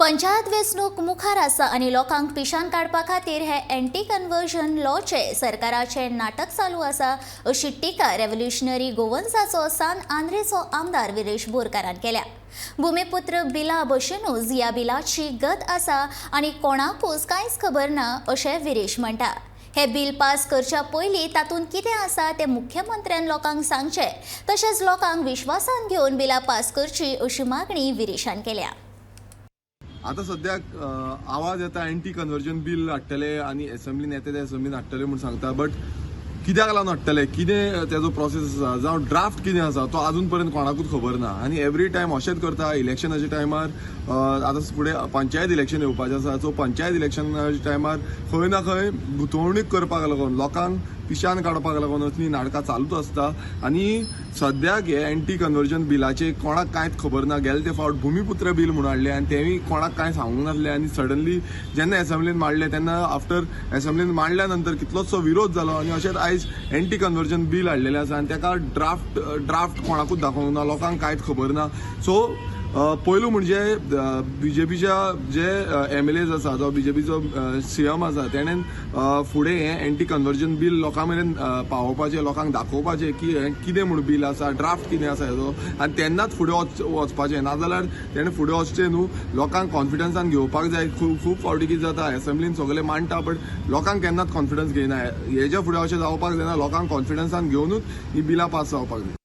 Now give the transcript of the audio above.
पंचायत वेंचणूक मुखार आसा आनी लोकांक पिशान काडपा खातीर हे एंटी कन्वर्जन लॉचे सरकाराचें नाटक चालू आसा, अशी टिका रेव्होल्युशनरी गोवन्साचो सान आंद्रेचो आमदार विरेश बोरकारान केल्या. भूमिपुत्र बिला भशेनूच ह्या बिलाची गत आसा आनी कोणाकूच कांयच खबर ना, अशें विरेश म्हणटा. हे बिल पास करच्या पयलीं तातूंत कितें आसा तें मुख्यमंत्र्यान लोकांक सांगचें, तशेंच लोकांक विश्वासान घेवन बिलां पास करची, अशी मागणी विरेशान केल्या. आता सद्याक आवाज येता, एंटी कन्वर्जन बील हाडटले आनी एसेंब्लीन येता ते एसेंब्लीन हाडटले म्हूण सांगता. बट कित्याक लागून हाडटले, कितें तेजो प्रोसेस आसा जावं ड्राफ्ट कितें आसा, तो अजून पर्यंत कोणाकूच खबर ना. आनी एवरी टायम अशेंच करता इलेक्शनाच्या टायमार. आतां फुडें पंचायत इलेक्शन येवपाचें आसा, सो पंचायत इलेक्शनाच्या टायमार खंय ना खंय गुंतवणूक करपाक लागून, लोकांक पिशान काडपाक लागून असलीं नाटकां चालूच आसता. आनी सद्याक हे एंटी कन्वर्जन बिलाचे कोणाक कांयच खबर ना. गेले ते फावट भूमिपुत्र बील म्हणून हाडलें आनी तेंय कोणाक कांय सांगूंक नासलें. आनी सडनली जेन्ना एसेंब्लीन मांडलें तेन्ना, आफ्टर एसेंब्लीन मांडल्या नंतर कितलोसो विरोध जालो. आनी अशेंच आयज एंटी कन्वर्जन बील हाडलेलें आसा आनी ताका ड्राफ्ट कोणाकूच दाखोवंक ना, लोकांक कांयच खबर ना. सो पयलू म्हणजे बीजेपीच्या जे एमएलएज आसा जावं बीजेपीचो सीएम आसा, तेणेन फुडें हें एंटी कन्वर्जन बील लोकां मेरेन पावोवपाचें, लोकांक दाखोवपाचें की हें कितें म्हूण बील आसा, ड्राफ्ट कितें आसा हेजो, आनी तेन्नाच फुडें वचपाचें. नाजाल्यार तेणें फुडें वचचें न्हू. लोकांक कॉन्फिडन्सान घेवपाक जाय. खूब खूब फावटी कितें जाता, एसेंब्लीन सगळें मांडटा बट लोकांक केन्नाच कॉन्फिडन्स घेयना. हेज्या फुडें अशें जावपाक जायना. लोकांक कॉन्फिडन्सान घेवनूच ही बिलां पास जावपाक जाय.